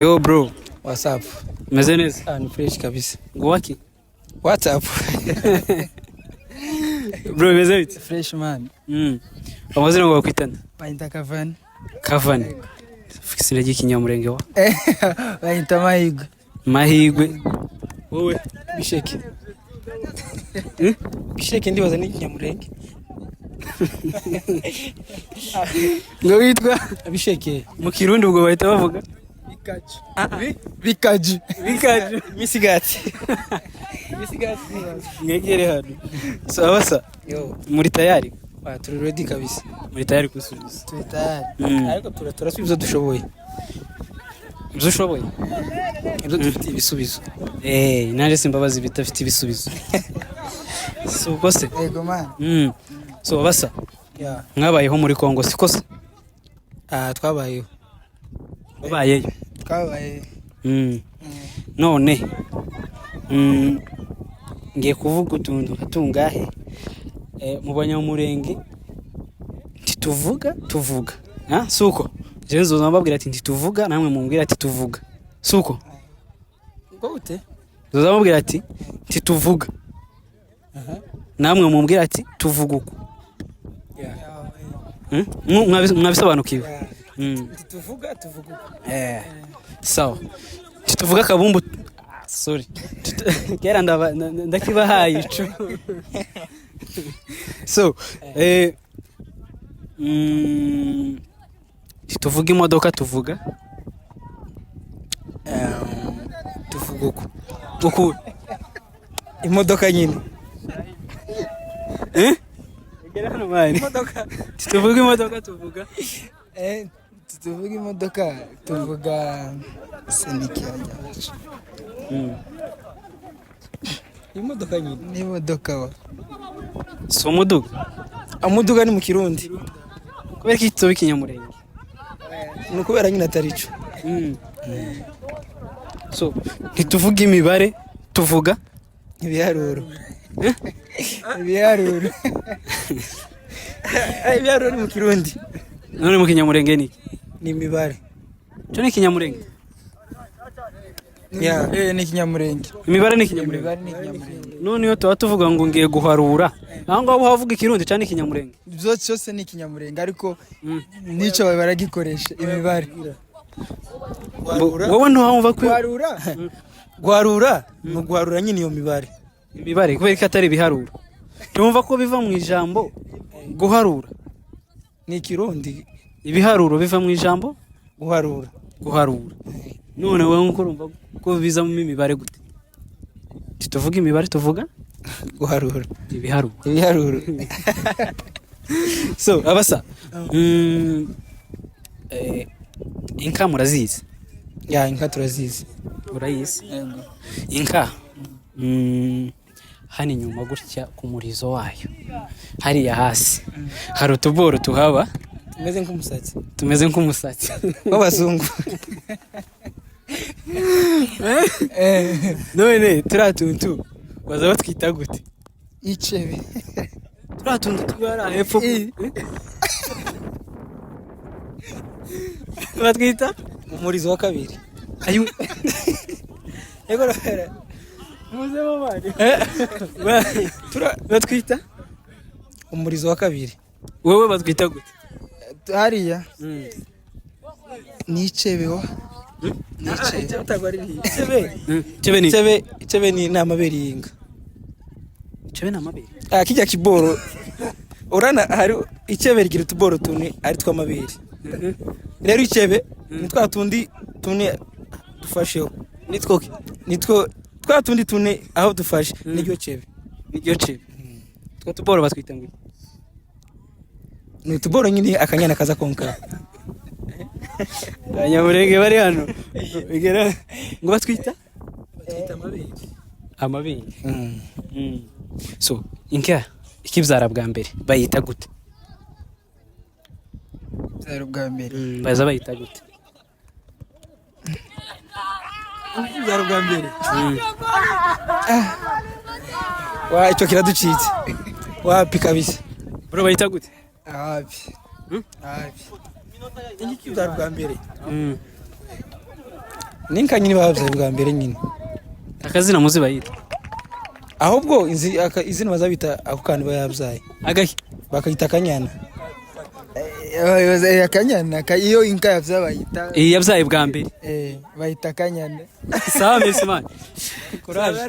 Yo bro, What's up? meze neza. Ah, ni fresh kabisa. Ngo waki? What's up? Bro, meze bite? Fresh man. Amazina ngo bakwitana? Bayita Cavani. Cavani. Izina ry'ikinyamurenge wa? Bayita Mahigwe. Mahigwe. Wowe? Bisheke. Hmm? Bisheke ndibaza ni ikinyamurenge. Ngo witwa? Bisheke. Mu Kirundi ubwo bahita bavuga? Bikaju. Bikaju. Bikaju. Misigati. Misigati. Mwegere hano. So abasa, Yo, muri tayari? ah, turi ready kabisa. Muri tayari kusubiza. Turi tayari. Mm. Ariko turasubiza dushoboye. Ibyo ushoboye? Ibyo dufite ibisubizo. Eh, nanjye simbabazi bidafite ibisubizo. Si uko se? Yego man. So abasa, Yeah. mwabayeho muri Kongo siko se? Ah, twabayeho. Wabayeyo. Twabaye. None ngiye kuvuga utuntu nka tungahe mu banyamurenge ntituvuga tuvuga. Ah, suko jewe nzoza mbabwira ati ntituvuga, namwe mumbwira ati tuvuga, suko Gute? nzoza mbabwira ati ntituvuga, namwe mumbwira ati tuvuga uku. Yeah. Mwabisobanukiwe? Yeah. Tuvuga tuvuga uko. Eh, sawa, ntituvuga akabumbu. Ah, sorry. Kera ndakibahaye ico. So ntituvuga imodoka, tuvuga Tuvuga uko. Uku. Imodoka nyine. Eh, egera hano mani. Imodoka. Ntituvuga imodoka, tuvuga Eh, tuvuga imodoka, tuvuga seniki. Imodoka nyine. N'imodoka wa. Si umuduga? Amuduga ni mu Kirundi. Kubera ko ituba ikinyamurenge. Ni ukubera nyine atari cyo. So ntituvuga imibare, tuvuga ibiharuro. Ibiharuro. Ibiharuro ni mu Kirundi. None mu kinyamurenge ni iki? Ni imibare. Cyo ni ikinyamurenge. Yeah. Eh, ni ikinyamurenge. Imibare ni ikinyamurenge. Imibare ni ikinyamurenge. None iyo tuba tuvuga ngo ngiye guharura, aho ngaho uhavuga ikirundi cyane ikinyamurenge? Byose cyose ni ikinyamurenge, ariko n'icyo baragikoresha imibare. Wowe ntiwumva ko Guharura. Guharura ni uguharura nyine iyo mibare. Imibare, kubera ko atari ibiharuro, ntiwumva ko biva mu ijambo guharura? Ni ikirundi. Ibiharuro biva mu ijambo guharura. Guharura. None wowe nkuko urumva ko bizamo imibare, gute tuvuga imibare, tuvuga guharura. Ibiharuro. Ibiharuro. So abasa, inka murazizi? Ya, inka turazizi. Urayizi inka? Hano inyuma gutya ku murizo wayo hariya hasi hari utuboro tuhaba. Tumeze nk'umusatsi. Tumeze nk'umusatsi. W'abazungu. None turiya tuntu baza batwita gute? Icebe. Turiya tuntu tuba hariya hepfo batwita Umurizo wa kabiri. Ayu. Yego rero. Muzemo bari batwita Umurizo wa kabiri. Wowe batwita gute? Hariya ni icebe wa, ni icebe. Icebe. Chebe ni Icebe, icebe ni amabere y'inka. Chebe ni amabere. Ah, kijya kiboro. Urana hari icebe rigira utuboro tune ari tw'amabere. Rero icebe ni twa tundi tune dufasheho. Nitwo Nitwo twa tundi tune aho dufashe, niryo cebe. Niryo chebe. Two tuboro batwita ngo iki? Ni utuboro nyine akanyana kaza konka. Abanyamurenge bari hano bigera ngo batwita Batwita amabere. Amabere. So inka ikibyara bwa mbere bayita gute? Byari ubwa mbere. Baza bayita gute? Byari ubwa mbere. Wa, icyo kiraducitse. Wapi kabisa. Bro, bayita gute? Ahabi. Ahabi. Iki byari ubwa mbere. N'inka nyine babyaye bwa mbere nyine. Akazina muzi bayita? Ahubwo izina bazabita ako kantu bayabyaye. Agahe? Bakayita akanyana. Akanyana iyo inka yavyaye bayita Iyi yabyaye bwa mbere. Bayita akanyana. Sawa, merci man, courage.